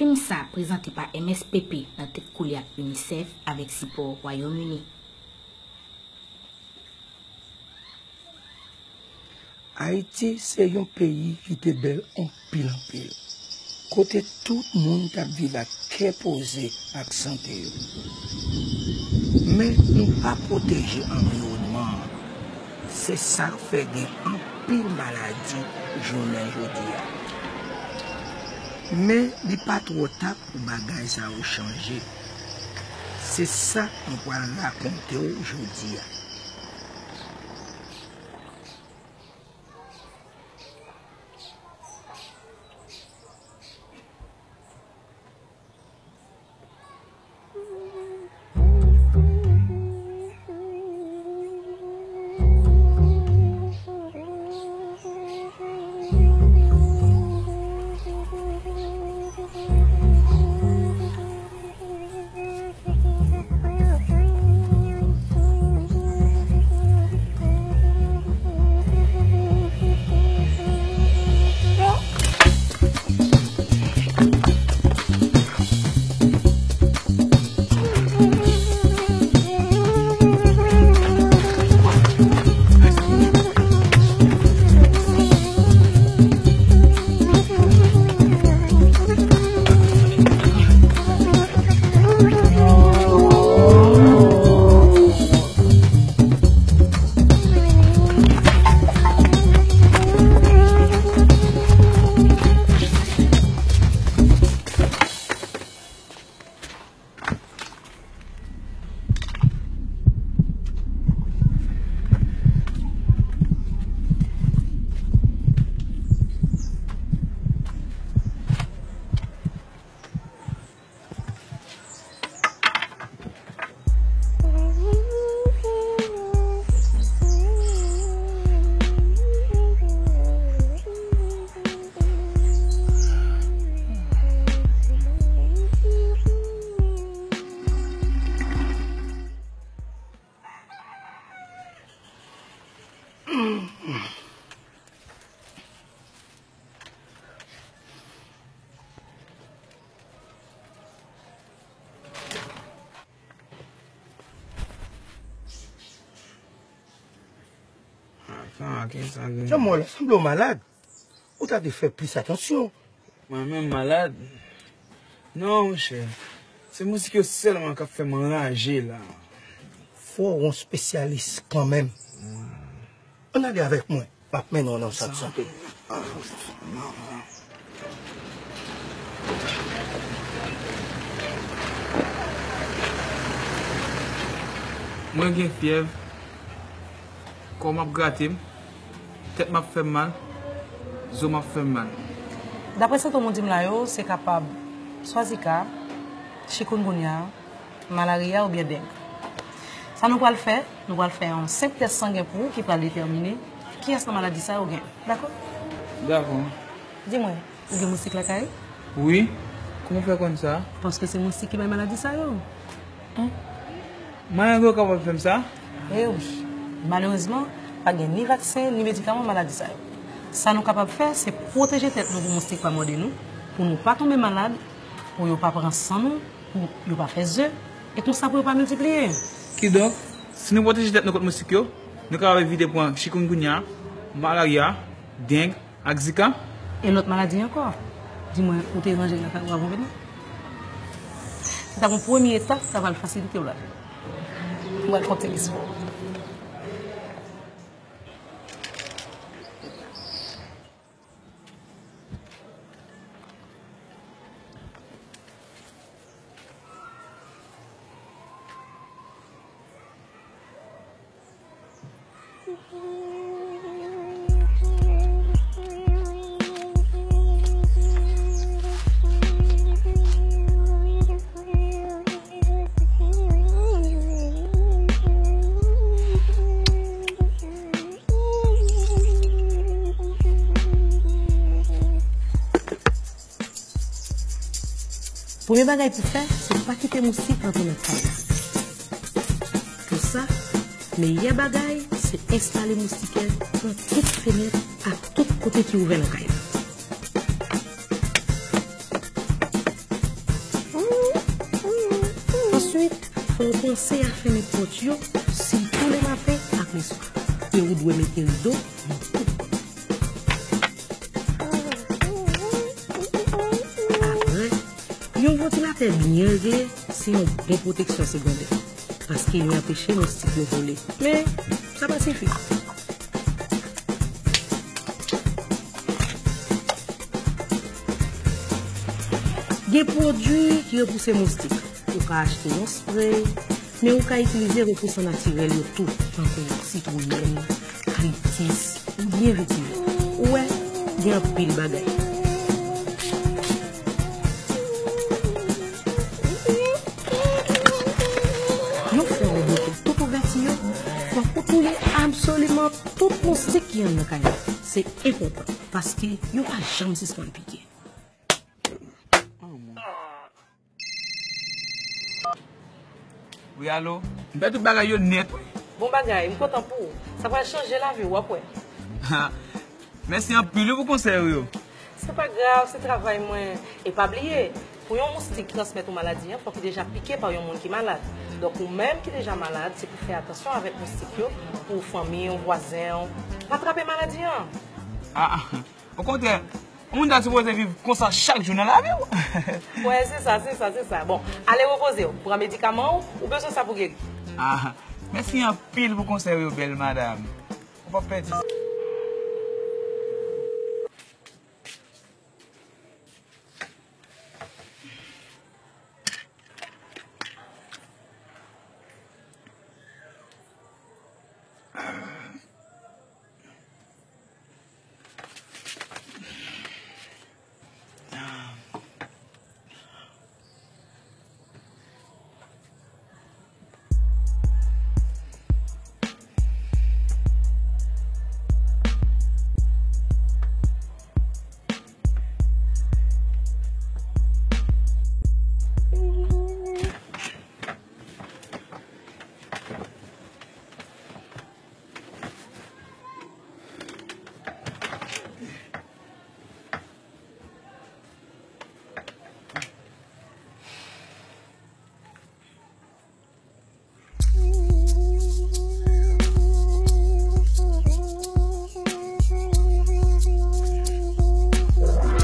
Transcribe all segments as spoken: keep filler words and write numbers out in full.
Fim sa prezante pa M S P P nan tèt kole ak UNICEF avèk sipò Wayòm Ini. Ayiti se yon peyi ki te bèl anpil anpil, kote tout moun t ap viv ak kè poze ak sante yo. Men nou pa pwoteje anviwònman an. Se sa k fè gen anpil maladi jounen jodi a. Men li pa twò ta pou bagay sa yo chanje. Se sa mwen pral rakonte w jodi a. Avan, ki sa gen? Jan m wè w la, sanble w malad. Ou ta dwe fè plis atansyon. Mwen menm malad? Non, monchè. Se moustik yo sèlman k ap fè m anraje la. Fò w yon espesyalis kanmenm. Ann ale avèk mwen. M ap mennen w nan sant sante. Mwen gen fyèv, kò m ap grate m, tèt m ap fè m mal, zo m ap fè m mal. Daprè sentòm ou di m la yo, se kapab swa zika, chikungunya, malariya oubyen deng. Sa nou pral fè, nou pral fè yon senp tès sangen pou ou ki pral detèmine kiyès nan maladi sa yo gen. Dakò? Dakò. Di mwen, ou gen moustik lakay? Wi. Kòman w fè konn sa? Paske se moustik ki bay maladi sa yo. An? Maleng yo kapab fè m sa? E wi. Malerezman, pa gen ni vaksen, ni medikaman maladi sa yo. Sa nou kapab fè, se pwoteje tèt nou pou moustik pa mòde nou, pou nou pa tonbe malad, pou yo pa pran san nou, pou yo pa fè ze, e konsa pou yo pa miltipliye. Kidonk, si nou pwoteje tèt nou kont moustik yo, nou kapab evite pran chikungunya, malarya, deng, ak zika. E lòt maladi ankò? Di mwen, ou te ranje lakay ou avan w vini? Se t ap yon premye etap ki ta pral fasilite w lavi. Ou pral fè yon ti lespò. Premye bagay pou fè, se pa kite moustik rantre nan kay la. Pou sa, meyè bagay, se enstale moustikè nan tout fenèt ak tout kote ki ouvè nan kay la. Ou panse a fèmen pòt yo, sitou lematen ak leswa. E ou dwe mete rido nan tout pòt. Apre, yon vantilatè byen regle se yon bon pwoteksyon segondè, paske li anpeche moustik yo vole. Men, sa pa sifi. Gen pwodui ki repouse moustik. Ou ka achte yon sprey, men ou ka itilize repousan natirèl yo tou, tankou sitwonyèn, ayiktis, oubyen vetivè. Ou wè, gen anpil bagay. Yon fwa ou bloke tout ouvèti yo, fòk ou touye absoliman tout moustik ki anndan kay la. Se enpòtan, paske yo pa janm sispann pike. Wi, alo? M fè tout bagay yo nèt, wi. Bon bagay, m kontan pou ou. Sa pral chanje lavi w, w ap wè. Mèsi anpil, wi, pou konsèy ou yo. Se pa grav, se travay mwen. E pa bliye, pou yon moustik transmèt ou maladi an, fòk li deja pike pa yon moun ki malad. Donk, ou menm ki deja malad, se pou fè atansyon avèk moustik yo, pou fanmi w, vwazen w. Pa trape maladi an. Ah, ah. Okontrè, yon moun ta sipoze viv konsa chak jou nan lavi w. Wè, se sa, se sa, se sa. Bon, ale repoze w. Pran medikaman w, ou bezwen sa pou geri. Ah, mèsi anpil pou konsèy ou yo, bèl madanm. Ou p ap pèdi sa.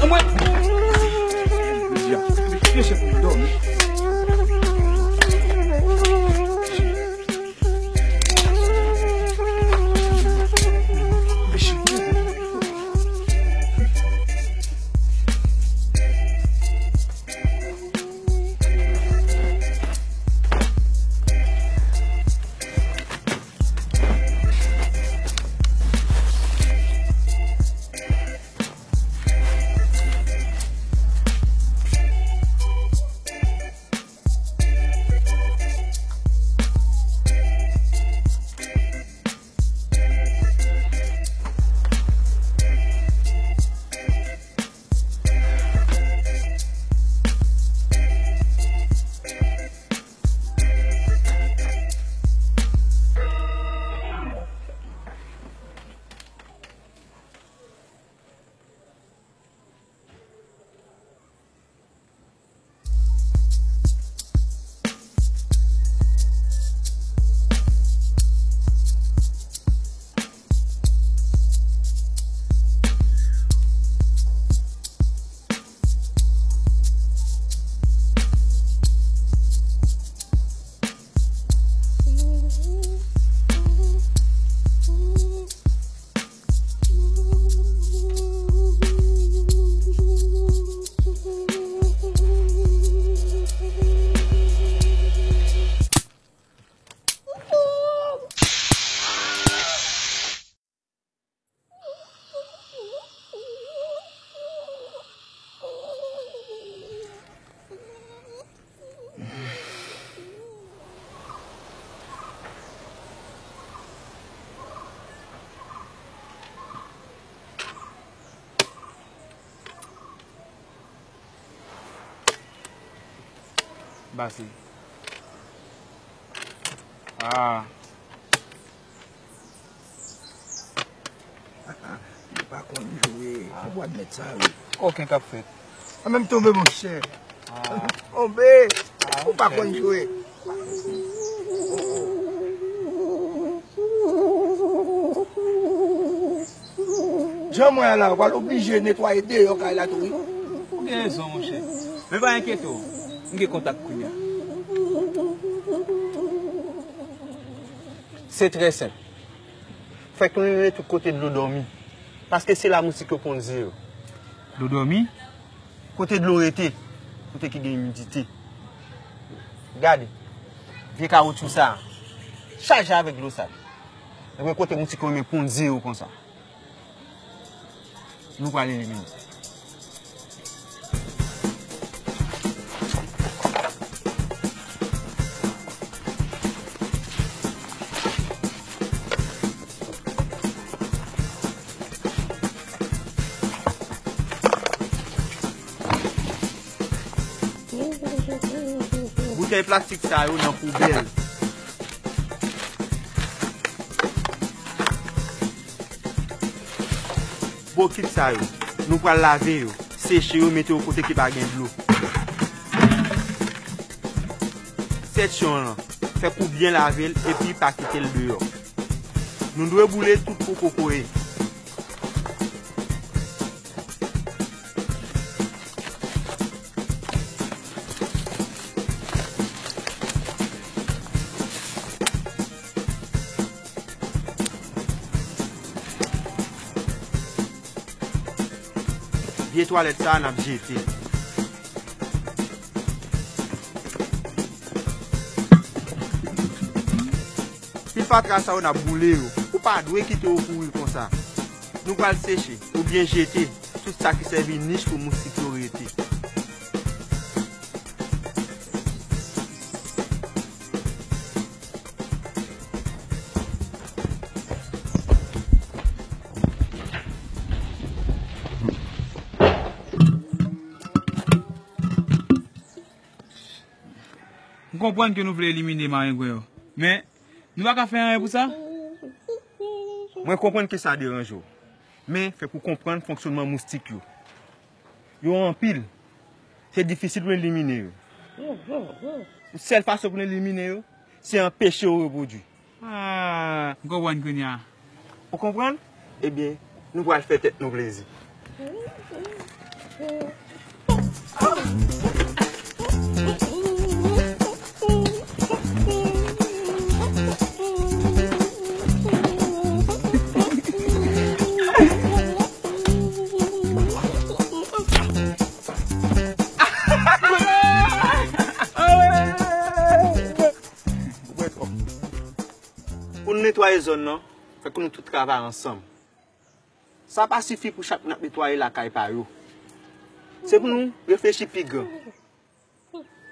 Anmwey! Mesye, mesye, dòmi. Basi. Ah. Ou pa konn jwe. Ou admèt sa, wi. Koken k ap fèt. An menm tonbe, monchè. Ah. Tonbe. Ah, ou pa konn jwe. Jan mwen an la, w pral oblije netwaye deyò kay la tou wi. Ou gen rezon, monchè. Men pa enkyete w, m gen kontak kounye a. Se trè senp. Fèk nou rele tout kote dlo dòmi. Paske se la moustik yo ponn ze yo. Dlo dòmi? Kote dlo rete, kote ki gen imidite. Gade, vye kawotchou sa a, chaje avèk dlo sal. Ebyen kote moustik yo renmen ponn ze yo konsa. Nou pral elimine. Boutèy plastik sa yo nan poubèl. Bokit sa yo, nou pral lave yo, seche yo, mete yo kote ki pa gen dlo. Sèt yon an, fè kou byen lave l epi pa kite l deyò. Nou dwe boule tout po kokoye. Vye twalèt sa a n ap jete. Pil fatra sa yo n ap boule yo. Ou pa dwe kite yo pouri konsa. Nou pral seche oubyen jete tout sa ki sèvi nich pou moustik yo rete. M konprann ke nou vle elimine marengwen yo, men nou pa ka fè anyen pou sa? Mwen konprann ke sa deranje w, men fèk ou konprann fonksyònman moustik yo. Yo anpil. Se difisil pou n elimine yo. Yon sèl fason pou n elimine yo, se anpeche yo repwodui. Ah, m konprann kounye a. Ou konprann? Ebyen, nou pral fè tèt nou plezi. Pou n netwaye zòn nan, fòk nou tout travay ansanm. Sa pa sifi pou chak moun ap netwaye lakay pa yo. Se pou nou reflechi pi gran.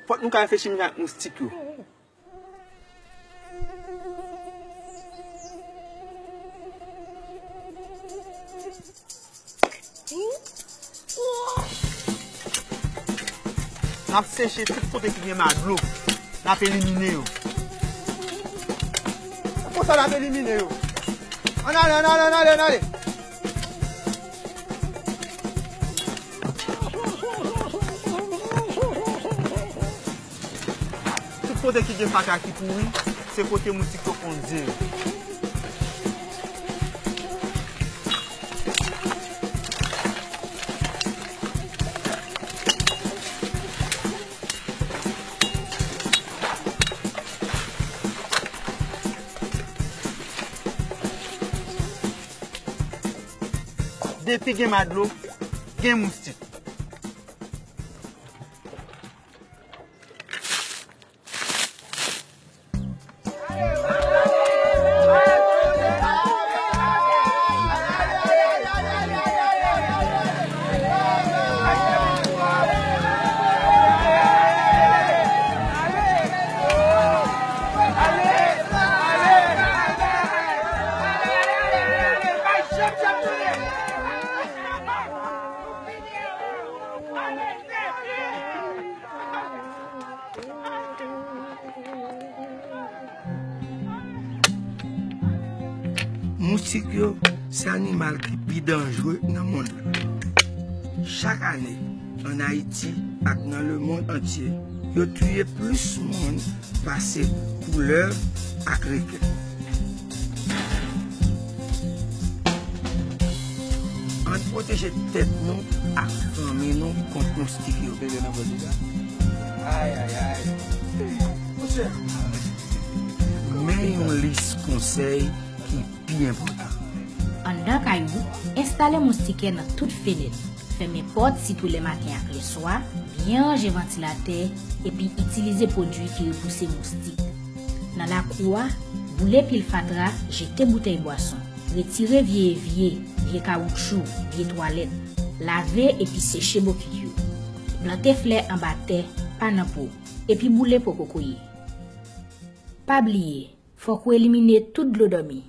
Fòk nou ka reflechi menm jan ak moustik yo. N ap seche tout kote ki gen ma dlo. N ap elimine yo. Se konsa n ap elimine yo. Ann ale, ann ale, ann ale, ann ale. Tout kote ki gen fatra ki pouri, se kote moustik yo konn ze yo. Depi gen ma dlo, gen moustik. Moustik yo se animal ki pi danjre nan mond la. Chak ane, ann Ayiti ak nan lemonn antye, Yo tiye plis moun pase koulèv ak reken. Ann pwoteje tèt nou ak fanmi nou kont moustik yo. Ay, ay, ay. Men yon lis konsèy ki pi enpòtan. Anndan kay ou, enstale moustikè nan tout fenèt. Fèmen pòt sitou lè maten ak lè swa, byen ranje vantilatè, epi itilize pwodui ki repouse moustik. Nan lakou a, boule pil fatra, jete boutèy bwason. Retire vye evye, vye kawoutchou, vye twalèt. Lave epi seche bokit yo. Plante flè anba tè, pa nan po, epi boule po kokoye. Pa bliye, fòk ou elimine tout dlo dòmi.